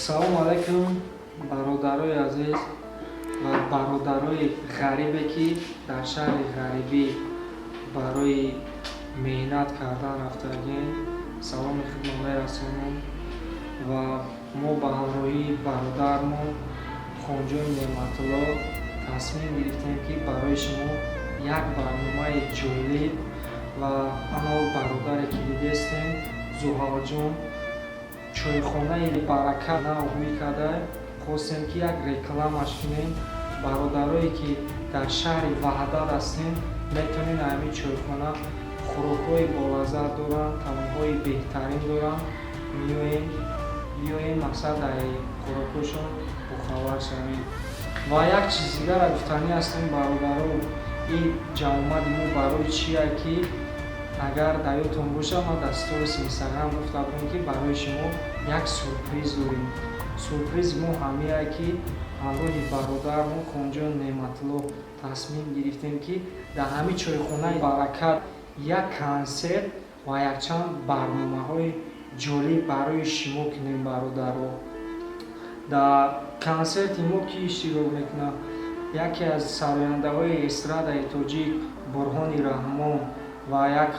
Салому алайкум, бародарои азиз ва бародарои ғарибе, ки дар шаҳри ғарибӣ барои меҳнат кардан рафтагем. Саломи худро мерасонем ва мо ба ҳамроҳии бародармон Хонҷони Неъматулло тасмим гирифтем, ки барои шумо як барномаи ҷолиб ва ано бародаре, ки дидестем, Зуҳалҷон, чойхонаи «Баракат» нав рӯй карда, хостем, ки як рекламаш кунем. Бародарое, ки дар шаҳри Ваҳдат ҳастем, метавонед ҳамин чойхона, хӯрокҳои болаззат доранд, таомҳои беҳтарин доранд. Меоем, биёем, мақсад, дар хӯрокҳошон бохабар шавем. Ва як чиз дигара гуфтанӣ ҳастем, бародаро: ин ҷамъомади мо барои чия, ки агар дар ёдтон бошад, ман дар сторис Инстаграм гуфта будем, ки барои шумо як сюрприз дорем. Сюрпризи мо ҳамие, ки ҳамроҳи бародармон Хонҷон Неъматулло тасмим гирифтем, ки дар ҳамин чойхонаи «Баракат» як консерт ва якчанд барномаҳои ҷолиб барои шумо кунем. Бародаро, дар консерти мо кӣ иштирок мекунад? Яке аз сарояндаҳои эстрадаи тоҷик Бурҳони Раҳмон ва як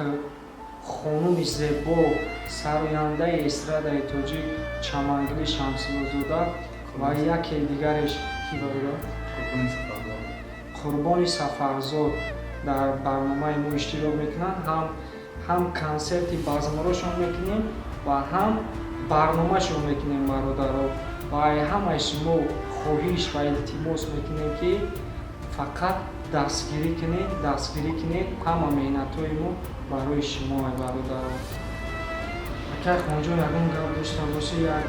хонуми зебо, сарояндаи эстрадаи тоҷик Чамангили Шамсуллозода ва яке дигареш ки, бародар? Қурбони Сафарзод дар барномаи мо иштирок мекунанд. Ҳам консерти базморошон мекунем ва ҳам барномашон мекунем. Бародаро, ва ҳамаи шумо хоҳиш ва илтимос мекунем, ки фақат дастгирӣ кунед, дастгирӣ кунед. Ҳама меҳнатҳои мо барои шумо, бародаро. Акай Хонҷон, ягон гап дошта бошӣ як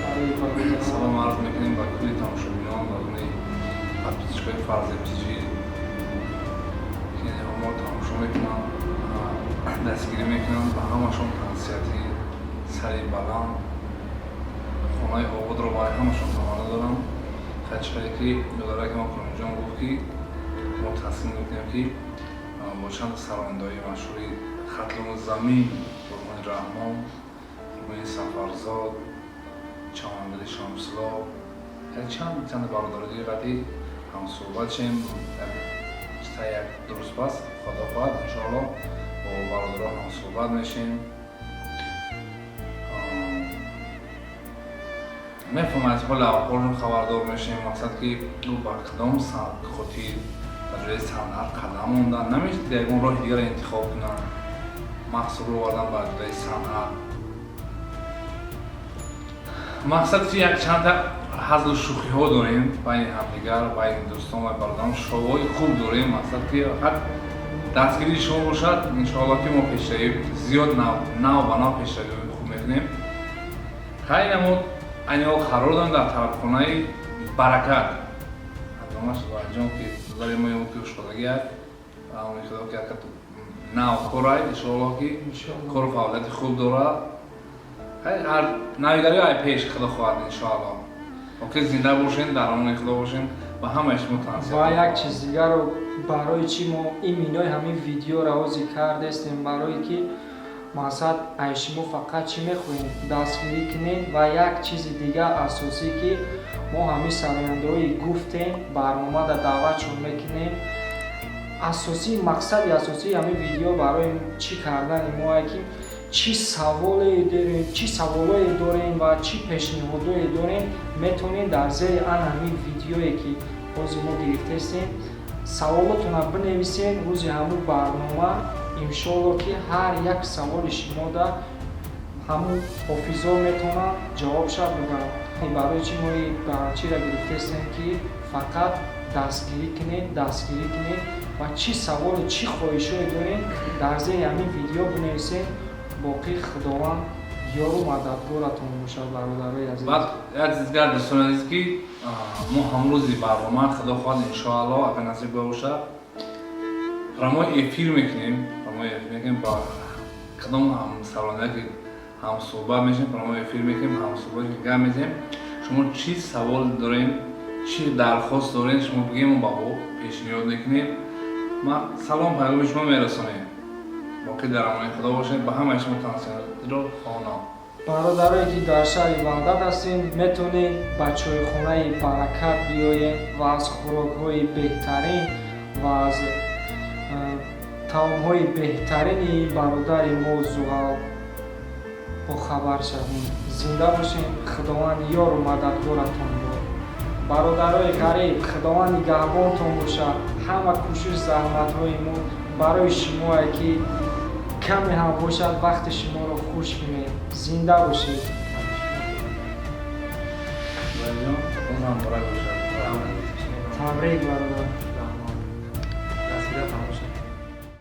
барои бародарон? Салом арз мекунем ба кулли тамошобинон ва кулли подписчикои Фарзед ТЖ, ки мо тамошо мекунанд, дастгирӣ мекунанд. Ба ҳамашон тансиҳати сари баланд, хонаи ободро барои ҳамашон таманно дорам. Хачхае ки додараки мо Қурбонҷон гуфт, ки мо тасмим гирифтем, ки бо чанд сарояндаҳои машҳури Хатлону замин, Бурҳони Раҳмон, Қурбони Сафарзод, Чамандали Шамсулло, чанд чанд бародари дига қатъи ҳамсӯҳбат шем. Як дуруст пас, худо хоҳад, иншоалло, бо бародаро ҳамсӯҳбат мешем. Мефаҳмам, аз ҳоли аҳволшон хабардор мешем. Мақсад, ки ӯ ба кадом хотир дар ҷои санъат қадам мондан, намешавад ягон роҳи дигарро интихоб кунанд, маҳсул овардан ба ҷои санъат. Мақсад, ки як чанда ҳазлу шӯхиҳо дорем байни ҳамдигар, байни дӯстон ва бародарон, шовҳои хуб дорем. Мақсад, ки фақат дастгирии шумо бошад, иншоалло, ки мо пешравӣ зиёд, нав ба нав пешравиҳои хуб мекунем. Хайр, намо айни ҳол қарор дорем дар тарабхонаи «Баракат». Адомаш ҷон, ки додари мо ки ушходагӣ аст ва умед худо, ки нав корай, иншоалло, ки кору фаъолияти хуб дорад. Ҳар навигариҳо ай пеш, худо хоҳад, иншоалло. Ки зинда бошен, дар амони худо бошен. Ба ҳамаи шумо Ва як чиз дигарро: барои чӣ мо иминои ҳамин видеоро ҳозир кардестем? Барое ки мақсад, ай шумо фақат чӣ мехоҳем? Дастгирӣ кунед. Ва як чизи дигар асосӣ, ки мо ҳамин сарояндаҳое гуфтем, барномада даъватшон мекунем. Асосии мақсади асосии ҳамин видео барои чӣ кардани моае, ки чӣ саволе дорем, чӣ саволое дорем ва чӣ пешниҳодое дорем, метавонед дар зери ан ҳамин видеое, ки ҳозир мо гирифтаистем, саволотонро бинависед. Рӯзи ҳамун барнома, иншоалло, ки ҳар як саволи шумода ҳамун ҳофизо метавонанд ҷавобша бигӯянд. Барои чӣ мо чиро гирифтаистем? Ки фақат дастгирӣ кунед, дастгирӣ кунед ва чӣ саволу чӣ хоҳишое дорем, дар зери ҳамин видео бинависед. Боқӣ Худованд ёру мададгоратон бошад, бародарои азиз. Баъд як чиз дигар, дӯстони азиз, ки мо ҳамрӯзи барнома, худо хоҳад, иншоалло, агар насиб бошад, прямой эфир мекунем. Прямой эфир мекунем, ба кадом ҳамсаронда ки ҳамсӯҳбат мешем, прямой эфир мекунем, ҳамсӯҳбат гап мезанем. Шумо чӣ савол дорем, чӣ дархост дорем, шумо бигем, мо ба ӯ пешниҳод мекунем. Ма салом паёми шумо мерасонем. Боқӣ дар амони худо бошед. Ба ҳамаи шумо тансиҳатро хонам. Бародарое, ки дар шаҳри Ваҳдат ҳастем, метавонед ба чойхонаи Баракат биёед ва аз хӯрокҳои беҳтарин ва аз таомҳои беҳтарини бародари мо Зуғал бохабар шавем. Зинда бошем, Худованд ёру мададгоратон бод. Бародарои ғариб, Худованд нигаҳбонтон бошад. Ҳама кӯшиш, заҳматҳои мо барои шумое, ки каме ҳам бошад, вақти шуморо хуш кунем. Зинда бошед. Валиҷон, рӯзам муборак бошад. Табрик, бародар.